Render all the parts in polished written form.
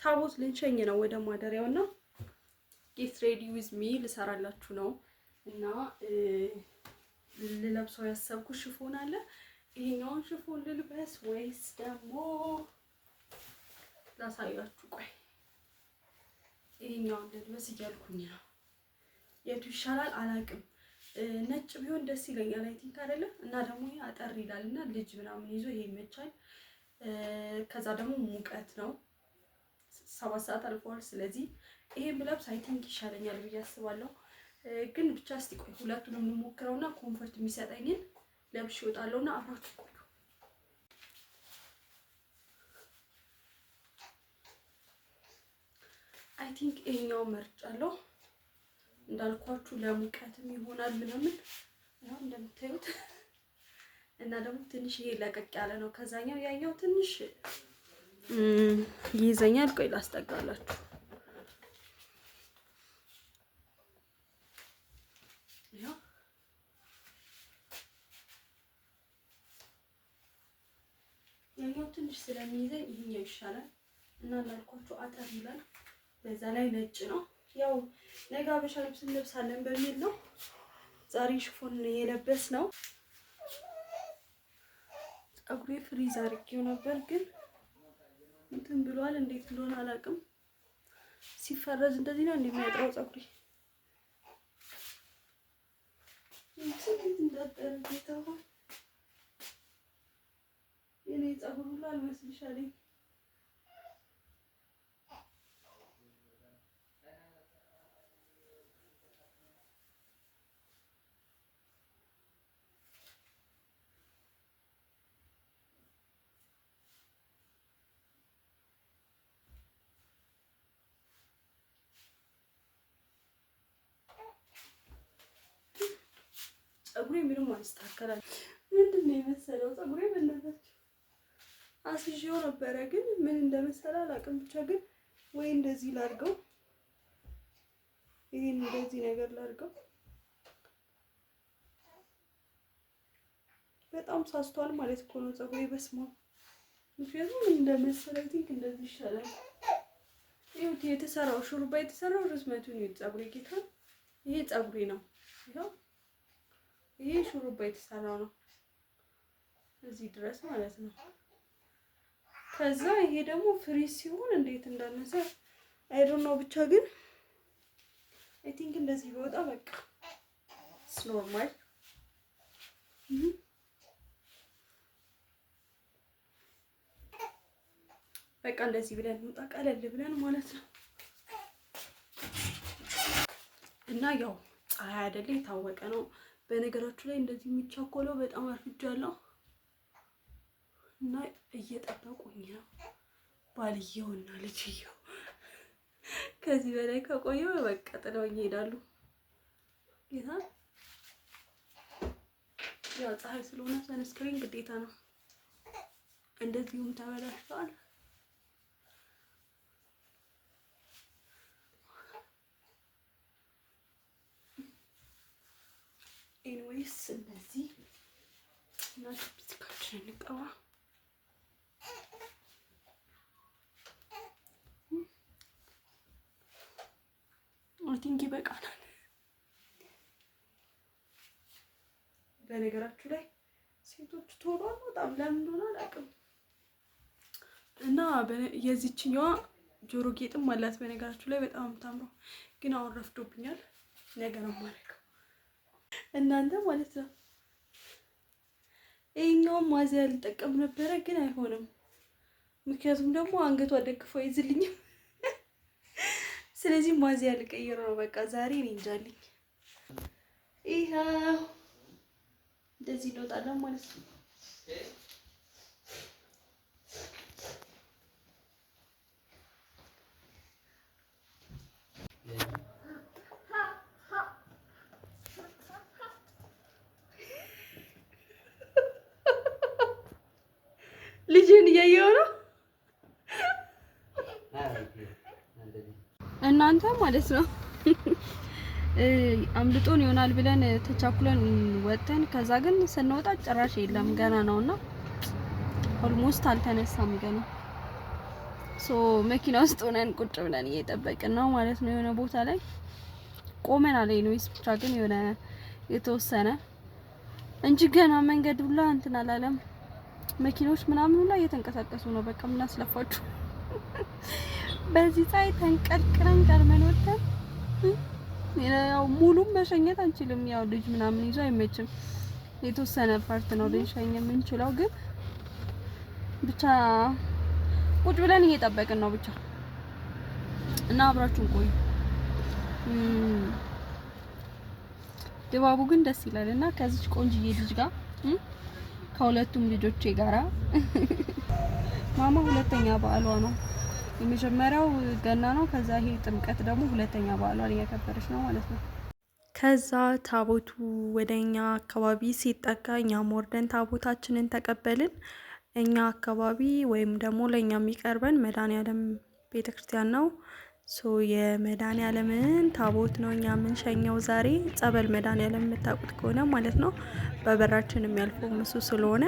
ታቦት ልንሸኝ ነው ወደ ማደሪያው እና get ready with me ልሰራላችሁ ነው እና ልለብሰው ያሰብኩ chiffon አለ። ይሄኛውን chiffon ልልበስ ወይስ ደግሞ ላሳያችሁ? ቆይ ይሄኛውን ልልበስ እያልኩኝ ነው። የቱ ይሻላል አላውቅም። ነጭ ቢሆን ደስ ይለኛል። I think አይደለም እና ደግሞ ይሄ አጠር ይላል እና ልጅ ምናምን ይዞ ይሄ ይመቻል። ከዛ ደግሞ ሙቀት ነው፣ 7 ሰዓት አልፈዋል። ስለዚህ ይሄን ብለብስ I think ይሻለኛል ብዬ አስባለሁ። ግን ብቻ እስቲ ቆይ ሁለቱንም እንሞክረውና comfort የሚሰጠኝን ለብሼ እወጣለሁና አብራችሁ ቆዩ። I think ይሄኛው መርጫለሁ። እንዳልኳችሁ ለሙቀትም ይሆናል ምናምን ያው እንደምታዩት እና ደግሞ ትንሽ ይሄ ለቀቅ ያለ ነው ከዛኛው፣ ያኛው ትንሽ ይይዘኛል። ቆይ ላስጠጋላችሁ። ያው ያኛው ትንሽ ስለሚይዘኝ ይሄኛው ይሻላል እና እንዳልኳችሁ አጠር ይላል። በዛ ላይ ነጭ ነው። ያው ነገ አበሻ ልብስ እንለብሳለን በሚል ነው ዛሬ chiffon የለበስነው። ፀጉሬ freeze አድርጌው ነበር ግን እንትን ብሏል። እንዴት እንደሆነ አላውቅም። ሲፈረዝ እንደዚህ ነው እንደሚያጥረው ፀጉሬ። እንዴት እንዳጠረ ጌታ ሆይ፣ የኔ ፀጉር ሁሉ አልመስልሻለኝ። ፀጉሬ ምንም አልስተካከላል። ምንድን ነው የመሰለው ፀጉሬ? በእናታችሁ አስይዤው ነበረ ግን ምን እንደመሰለ አላውቅም። ብቻ ግን ወይ እንደዚህ ላድርገው፣ ይሄን እንደዚህ ነገር ላድርገው። በጣም ሳስቷል ማለት እኮ ነው ፀጉሬ። በስመ አብ። ምክንያቱም ምን እንደመሰለ I think እንደዚህ ይሻላል። ይኸው የተሰራው ሹሩባ የተሰራው ርዝመቱን ይኸው ፀጉሬ ጌታ፣ ይሄ ፀጉሬ ነው። ይኸው ይሄ ሹሩባ የተሰራው ነው እዚህ ድረስ ማለት ነው። ከዛ ይሄ ደግሞ freeze ሲሆን እንዴት እንዳነሰ I don't know። ብቻ ግን I think እንደዚህ ቢወጣ በቃ it's normal። በቃ እንደዚህ ብለን እንውጣ፣ ቀለል ብለን ማለት ነው። እና ያው ፀሐይ አይደለ የታወቀ ነው። በነገራችሁ ላይ እንደዚህ የሚቻኮለው በጣም አርፍጃለሁ እና እየጠበቁኝ ነው ባልየውና ልጅየው። ከዚህ በላይ ከቆየው በቃ ጥለውኝ ይሄዳሉ። ጌታ ያው ፀሐይ ስለሆነ sunscreen ግዴታ ነው። እንደዚሁም ተበላሽተዋል። Anyways እንደዚህ እና ሊፕስቲካችንን እንቀባ። I think ይበቃናል። በነገራችሁ ላይ ሴቶች ቶሎ በጣም ለምን እንደሆነ አላውቅም። እና የዚችኛዋ ጆሮ ጌጥም አላት። በነገራችሁ ላይ በጣም የምታምረው ግን አሁን ረፍዶብኛል። ነገ ነው የማደርገው እናንተ ማለት ነው። ይሄኛውም ማዚያ ልጠቀም ነበረ ግን አይሆንም። ምክንያቱም ደግሞ አንገቷ ደግፎ አይዝልኝም። ስለዚህ ማዚያ ልቀይር ነው በቃ ዛሬ። እኔ እንጃልኝ። ይኸው እንደዚህ እንወጣለን ማለት ነው። ልጅን እያየው ነው እናንተ ማለት ነው። አምልጦን ይሆናል ብለን ተቻኩለን ወጥተን ከዛ ግን ስንወጣ ጭራሽ የለም ገና ነውና almost አልተነሳም ገና። So መኪና ውስጥ ሆነን ቁጭ ብለን እየጠበቅን ነው ማለት ነው። የሆነ ቦታ ላይ ቆመናል። Anyways ብቻ ግን የሆነ የተወሰነ እንጂ ገና መንገድ ሁላ እንትን አላለም። መኪኖች ምናምን ሁላ እየተንቀሳቀሱ ነው። በቃ ምን አስለፋችሁ በዚህ ፀሐይ ተንቀርቅረን ቀድመን ወጥተን ያው ሙሉም መሸኘት አንችልም። ያው ልጅ ምናምን ይዞ አይመችም። የተወሰነ part ነው ልንሸኝ የምንችለው፣ ግን ብቻ ቁጭ ብለን እየጠበቅን ነው ብቻ እና አብራችሁን ቆዩ። ድባቡ ግን ደስ ይላል እና ከዚች ቆንጅዬ ልጅ ጋር ከሁለቱም ልጆቼ ጋራ ማማ ሁለተኛ በዓሏ ነው። የመጀመሪያው ገና ነው። ከዛ ይሄ ጥምቀት ደግሞ ሁለተኛ በዓሏን እያከበረች ነው ማለት ነው። ከዛ ታቦቱ ወደኛ አካባቢ ሲጠጋ እኛም ወርደን ታቦታችንን ተቀበልን። እኛ አካባቢ ወይም ደግሞ ለእኛ የሚቀርበን መድኃኔዓለም ቤተክርስቲያን ነው። So የመድኃኔዓለምን ታቦት ነው እኛ የምንሸኘው ዛሬ። ጸበል መድኃኔዓለም የምታውቁት ከሆነ ማለት ነው። በበራችን የሚያልፈው እሱ ስለሆነ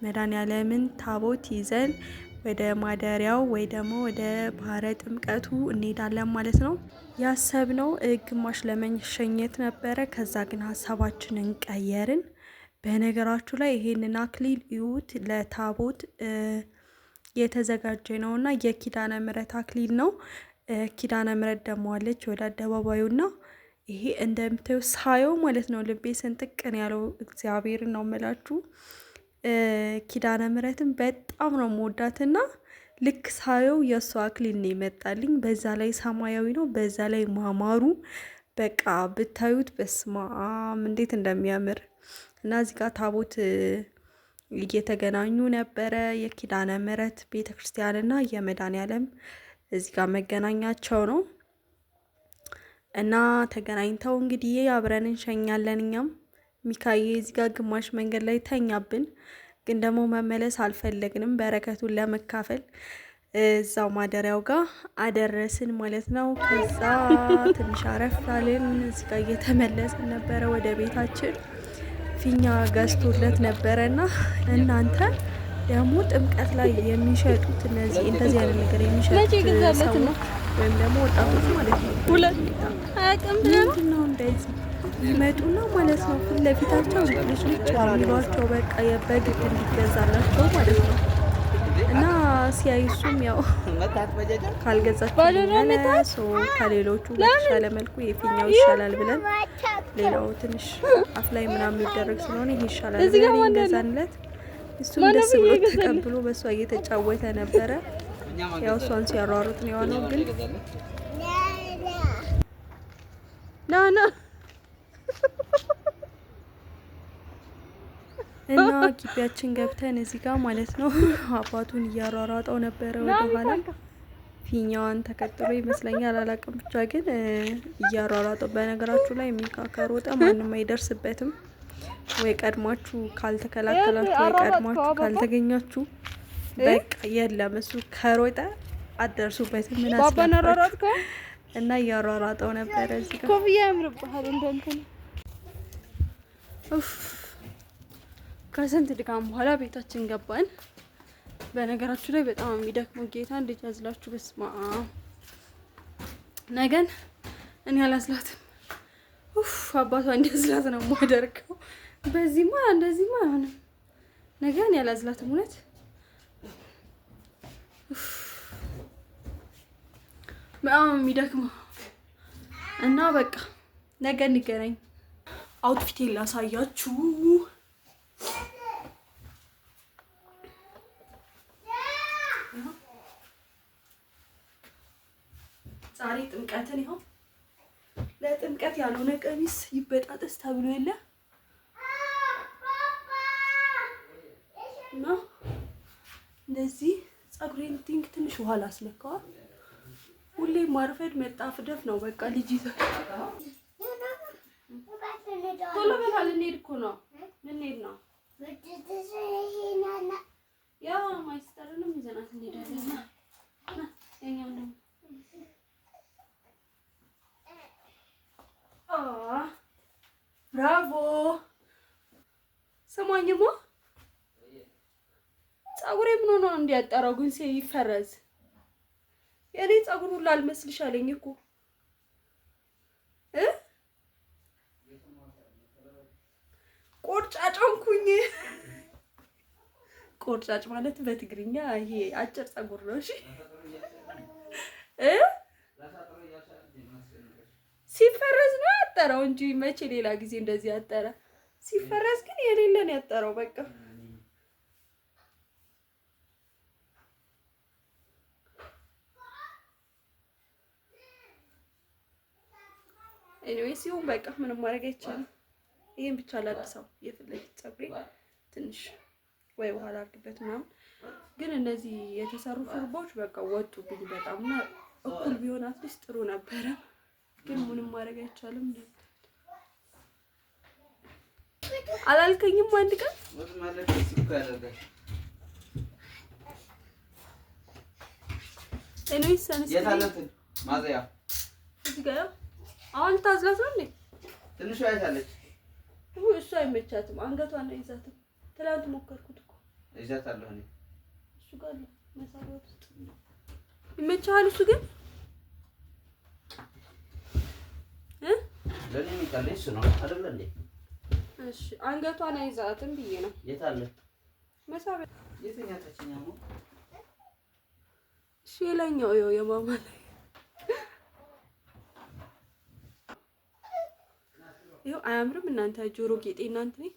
መድኃኔዓለምን ታቦት ይዘን ወደ ማደሪያው ወይ ደግሞ ወደ ባህረ ጥምቀቱ እንሄዳለን ማለት ነው። ያሰብነው ግማሽ ለመሸኘት ነበረ። ከዛ ግን ሀሳባችንን ቀየርን። በነገራችሁ ላይ ይሄንን አክሊል እዩት። ለታቦት የተዘጋጀ ነው እና የኪዳነ ምሕረት አክሊል ነው። ኪዳነ ምሕረት ደግሞ አለች ወደ አደባባዩና ይሄ እንደምታዩ ሳየው ማለት ነው ልቤ ስንጥቅ ነው ያለው። እግዚአብሔርን ነው የምላችሁ። ኪዳነ ምሕረትን በጣም ነው የምወዳትና ልክ ሳየው የእሷ አክሊል ነው የመጣልኝ። በዛ ላይ ሰማያዊ ነው፣ በዛ ላይ ማማሩ በቃ ብታዩት በስማም እንዴት እንደሚያምር እና እዚህ ጋር ታቦት እየተገናኙ ነበረ። የኪዳነ ምሕረት ቤተክርስቲያንና የመድኃኔዓለም እዚህ ጋር መገናኛቸው ነው እና ተገናኝተው እንግዲህ አብረን እንሸኛለን። እኛም ሚካዬ እዚህ ጋር ግማሽ መንገድ ላይ ተኛብን፣ ግን ደግሞ መመለስ አልፈለግንም። በረከቱን ለመካፈል እዛው ማደሪያው ጋር አደረስን ማለት ነው። ከዛ ትንሽ አረፍ አልን። እዚህ ጋር እየተመለስን ነበረ ወደ ቤታችን። ፊኛ ገዝቶለት ነበረና እናንተ ደግሞ ጥምቀት ላይ የሚሸጡት እነዚህ እንደዚህ አይነት ነገር የሚሸጡት ሰዎች ወይም ደግሞ ወጣቶች ማለት ነው ምንድን ነው እንደዚህ ይመጡና ማለት ነው ፊት ለፊታቸው ልጭ የሚሏቸው በቃ በግድ እንዲገዛላቸው ማለት ነው። እና ሲያይ እሱም ያው ካልገዛችሁ ከሌሎቹ በተሻለ መልኩ የፊኛው ይሻላል ብለን ሌላው ትንሽ አፍ ላይ ምናምን የሚደረግ ስለሆነ ይሄ ይሻላል ብለን ገዛንለት። እሱም ደስ ብሎ ተቀብሎ በእሷ እየተጫወተ ነበረ። ያው እሷን ሲያሯሩጥ ነው የዋለው። ግን ና ና እና ግቢያችን ገብተን እዚህ ጋር ማለት ነው አባቱን እያሯሯጠው ነበረ ወደኋላ ፊኛዋን ተከትሎ ይመስለኛል፣ አላቅም ብቻ ግን እያሯሯጠው። በነገራችሁ ላይ ሚካ ከሮጠ ማንም አይደርስበትም። ወይ ቀድማችሁ ካልተከላከላችሁ፣ ወይ ቀድማችሁ ካልተገኛችሁ በቃ የለም፣ እሱ ከሮጠ አትደርሱበትም። ምን አስለፋችሁ እና እያሯሯጠው ነበረ እዚህ ጋር ኮፍያ ያምርብሃል እንደንትን። ኡፍ ከስንት ድካም በኋላ ቤታችን ገባን። በነገራችሁ ላይ በጣም የሚደክመው ጌታ እንዴት ያዝላችሁ። በስማ ነገን እኔ አላዝላትም። ኡፍ አባቷ እንዲያዝላት ነው የማደርገው። በዚህማ እንደዚህማ አይሆንም። ነገ እኔ አላዝላትም። እውነት በጣም የሚደክመው እና በቃ ነገ እንገናኝ። Outfit ኤን ላሳያችሁ። ዛሬ ጥምቀትን ይኸው ለጥምቀት ያልሆነ ቀሚስ ይበጣጠስ ተብሎ የለ እና እንደዚህ ፀጉሬን think ትንሽ ውሃ ላስነካዋል። ሁሌ ማርፈድ መጣፍደፍ ነው። በቃ ልጅ ይዘ ቶሎ በላ ልንሄድ እኮ ነው። ልንሄድ ነው። ያ ማይስተርንም ይዘናት እንሄዳለን። የእኛም ደግሞ ብራቮ። ስማኝማ ፀጉሬ ምን ሆኖ ነው እንዲያጠረው ግን ይፈረዝ የእኔ ፀጉር ሁሉ አልመስልሽ አለኝ እኮ እ ቆርጫጭ ሆንኩኝ። ቆርጫጭ ማለት በትግርኛ ይሄ አጭር ፀጉር ነው። እሺ እ ሲፈረዝ ነው ያጠረው እንጂ መቼ ሌላ ጊዜ እንደዚህ ያጠረ። ሲፈረዝ ግን የሌለን ያጠረው በቃ። Anyways ይሁን በቃ ምንም ማድረግ አይቻልም። ይሄን ብቻ ላድሰው የፊት ለፊት ፀጉሬ ትንሽ ወይ በኋላ አድርግበት ምናምን። ግን እነዚህ የተሰሩ ሹሩባዎች በቃ ወጡብኝ በጣም እና እኩል ቢሆን at least ጥሩ ነበረ። ግን ምንም ማድረግ አይቻልም። አላልከኝም አንድ ቀን? Anyways ማዘያ እዚህ ጋር አሁን ታዝላት ነው እንዴ? ትንሿ የታለች? እሱ አይመቻትም። አንገቷን አይዛትም። ትላንት ሞከርኩት እኮ። ይዛታለሁ እኔ። እሱ ጋር አለ መሳቢያ ውስጥ። ይመችሃል? እሱ ግን እ ለኔ የሚቀለኝ እሱ ነው አይደለ እንዴ? እሺ አንገቷን አይዛትም ብዬ ነው። የታለ መሳቢያ? የትኛው ታችኛው ነው? እሺ የላይኛው ይኸው የማማ ላይ ይኸው አያምርም? እናንተ ጆሮ ጌጤ እናንተ ነኝ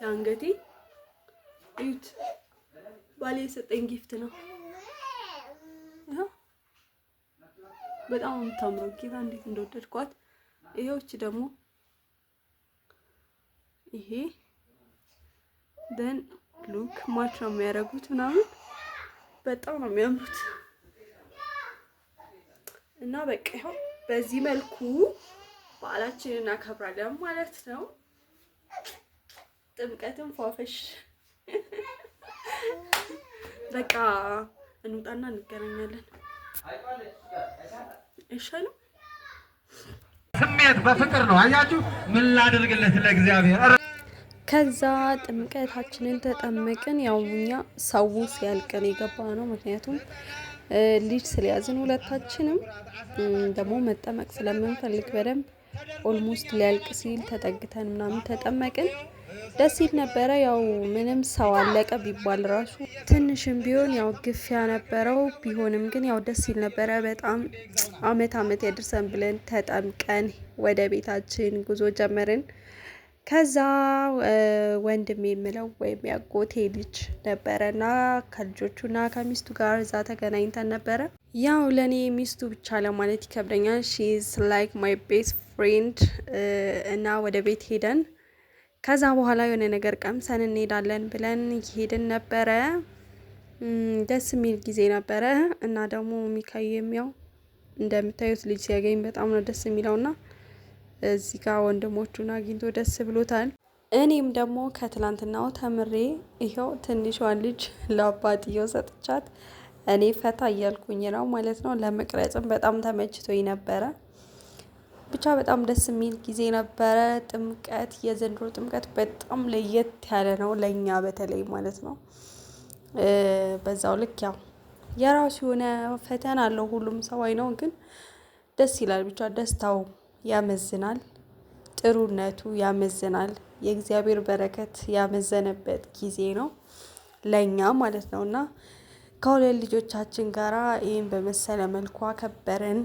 የአንገቴ እዩት። ባሌ የሰጠኝ gift ነው። ይኸው በጣም የምታምረው ጌታ እንዴት እንደወደድኳት። ይኸው እቺ ደግሞ ይሄ then look match ነው የሚያደርጉት ምናምን በጣም ነው የሚያምሩት። እና በቃ ይኸው በዚህ መልኩ በዓላችንን እናከብራለን ማለት ነው። ጥምቀትን ፏፈሽ በቃ እንውጣና እንገናኛለን። አይሻልም? ስሜት በፍቅር ነው። አያችሁ፣ ምን ላድርግለት ለእግዚአብሔር። ከዛ ጥምቀታችንን ተጠመቅን። ያው እኛ ሰው ሲያልቀን የገባ ነው። ምክንያቱም ልጅ ስለያዝን ሁለታችንም ደግሞ መጠመቅ ስለምንፈልግ በደንብ almost ሊያልቅ ሲል ተጠግተን ምናምን ተጠመቅን። ደስ ይል ነበረ። ያው ምንም ሰው አለቀ ቢባል ራሱ ትንሽም ቢሆን ያው ግፊያ ነበረው። ቢሆንም ግን ያው ደስ ይል ነበረ በጣም። አመት አመት ያድርሰን ብለን ተጠምቀን ወደ ቤታችን ጉዞ ጀመርን። ከዛ ወንድሜ የምለው ወይም ያጎቴ ልጅ ነበረና ከልጆቹና ከሚስቱ ጋር እዛ ተገናኝተን ነበረ። ያው ለእኔ ሚስቱ ብቻ ለማለት ይከብደኛል። She's like my best friend። እና ወደ ቤት ሄደን ከዛ በኋላ የሆነ ነገር ቀምሰን እንሄዳለን ብለን እየሄድን ነበረ። ደስ የሚል ጊዜ ነበረ። እና ደግሞ ሚካዬም ያው እንደምታዩት ልጅ ሲያገኝ በጣም ነው ደስ የሚለውና እዚህ ጋር ወንድሞቹን አግኝቶ ደስ ብሎታል። እኔም ደግሞ ከትላንትናው ተምሬ ይኸው ትንሿን ልጅ ለአባትየው ሰጥቻት እኔ ፈታ እያልኩኝ ነው ማለት ነው። ለመቅረጽም በጣም ተመችቶኝ ነበረ። ብቻ በጣም ደስ የሚል ጊዜ ነበረ። ጥምቀት የዘንድሮ ጥምቀት በጣም ለየት ያለ ነው ለእኛ በተለይ ማለት ነው። በዛው ልክ ያው የራሱ የሆነ ፈተና አለው ሁሉም ሰው አይ ነው፣ ግን ደስ ይላል። ብቻ ደስታው ያመዝናል፣ ጥሩነቱ ያመዝናል። የእግዚአብሔር በረከት ያመዘነበት ጊዜ ነው ለእኛ ማለት ነው። እና ከሁለት ልጆቻችን ጋራ ይህን በመሰለ መልኩ አከበርን።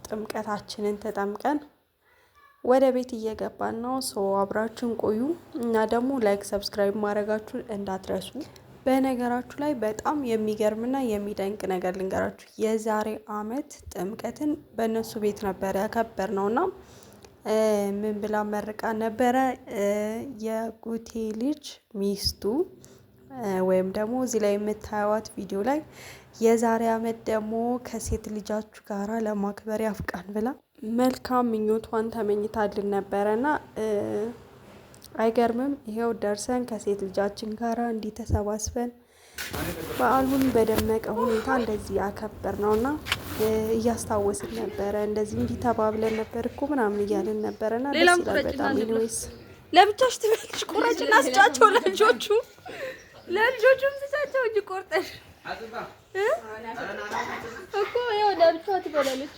ጥምቀታችንን ተጠምቀን ወደ ቤት እየገባን ነው። So አብራችሁን ቆዩ እና ደግሞ like፣ subscribe ማድረጋችሁን እንዳትረሱ። በነገራችሁ ላይ በጣም የሚገርምና የሚደንቅ ነገር ልንገራችሁ። የዛሬ አመት ጥምቀትን በእነሱ ቤት ነበር ያከበርነው እና ምን ብላ መርቃ ነበረ? የአጎቴ ልጅ ሚስቱ ወይም ደግሞ እዚህ ላይ የምታዩዋት ቪዲዮ ላይ የዛሬ አመት ደግሞ ከሴት ልጃችሁ ጋራ ለማክበር ያብቃን ብላ መልካም ምኞቷን ተመኝታልን ነበረና አይገርምም? ይሄው ደርሰን ከሴት ልጃችን ጋራ እንዲህ ተሰባስበን በዓሉን በደመቀ ሁኔታ እንደዚህ አከበርነውና እያስታወስን ነበረ። እንደዚህ እንዲህ ተባብለን ነበር እኮ ምናምን እያልን ነበረና ደስ ይላል በጣም። Anyways ለብቻሽ ትበልሽ ቁረጭና ስጫቸው ለልጆቹ፣ ለልጆቹም ስጫቸው። አጉርሻቸው እንጂ ቆርጠሽ እኮ ያው ለብቻዋ ትበላለች።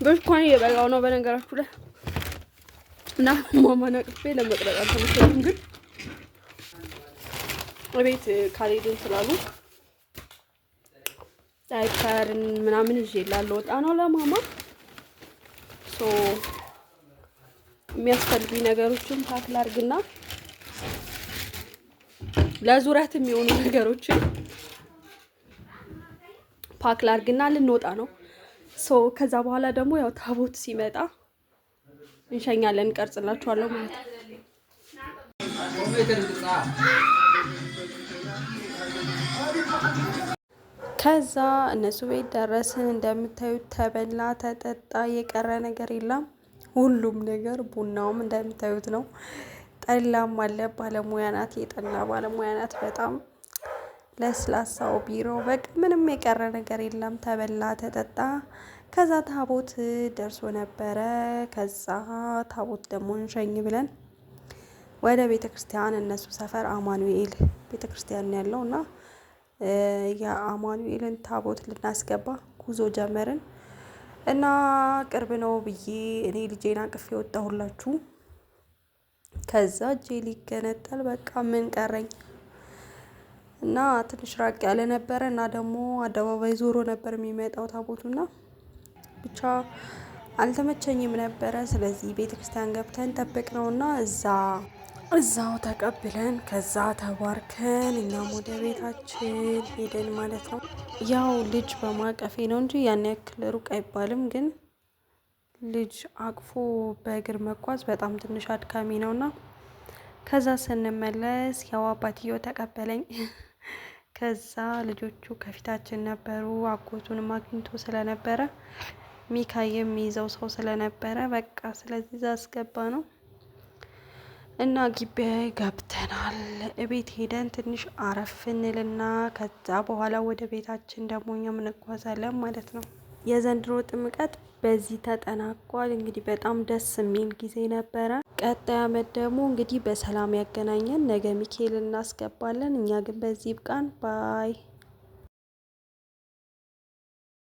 ብርቱካን እየበላሁ ነው በነገራችሁ ላይ እና ማማን አቅፌ ለመቅረጽ አልተመቸኝም፣ ግን እቤት ካልሄድን ስላሉ ዳይፐርን ምናምን ይዤ ላልወጣ ነው ለማማ። So የሚያስፈልጉኝ ነገሮችን pack ላድርግና ለዙረት የሚሆኑ ነገሮችን pack ላድርግና ልንወጣ ነው። So ከዛ በኋላ ደግሞ ያው ታቦት ሲመጣ እንሸኛለን፣ እንቀርጽላችኋለሁ ማለት ነው። ከዛ እነሱ ቤት ደረስን። እንደምታዩት ተበላ፣ ተጠጣ፣ የቀረ ነገር የለም። ሁሉም ነገር ቡናውም እንደምታዩት ነው። ጠላም አለ። ባለሙያ ናት፣ የጠላ ባለሙያ ናት። በጣም ለስላሳው ቢሮ በቃ ምንም የቀረ ነገር የለም። ተበላ፣ ተጠጣ። ከዛ ታቦት ደርሶ ነበረ። ከዛ ታቦት ደግሞ እንሸኝ ብለን ወደ ቤተ ክርስቲያን እነሱ ሰፈር አማኑኤል ቤተ ክርስቲያን ያለው እና የአማኑኤልን ታቦት ልናስገባ ጉዞ ጀመርን እና ቅርብ ነው ብዬ እኔ ልጄን አቅፌ ወጣሁላችሁ። ከዛ እጄ ሊገነጠል በቃ ምን ቀረኝ እና ትንሽ ራቅ ያለ ነበረ እና ደግሞ አደባባይ ዞሮ ነበር የሚመጣው ታቦቱና ብቻ አልተመቸኝም ነበረ። ስለዚህ ቤተክርስቲያን ገብተን ጠብቅ ነውና እዛው ተቀብለን ከዛ ተባርከን እኛም ወደ ቤታችን ሄደን ማለት ነው። ያው ልጅ በማቀፌ ነው እንጂ ያን ያክል ሩቅ አይባልም፣ ግን ልጅ አቅፎ በእግር መጓዝ በጣም ትንሽ አድካሚ ነውና ከዛ ስንመለስ ያው አባትየው ተቀበለኝ። ከዛ ልጆቹ ከፊታችን ነበሩ። አጎቱንም አግኝቶ ስለነበረ ሚካ የሚይዘው ሰው ስለነበረ በቃ ስለዚህ እዛ አስገባ ነው እና ግቢ ገብተናል። እቤት ሄደን ትንሽ አረፍ እንልና ከዛ በኋላ ወደ ቤታችን ደግሞ እኛም እንጓዛለን ማለት ነው። የዘንድሮ ጥምቀት በዚህ ተጠናቋል። እንግዲህ በጣም ደስ የሚል ጊዜ ነበረ። ቀጣይ አመት ደግሞ እንግዲህ በሰላም ያገናኘን። ነገ ሚካኤል እናስገባለን። እኛ ግን በዚህ ይብቃን። Bye።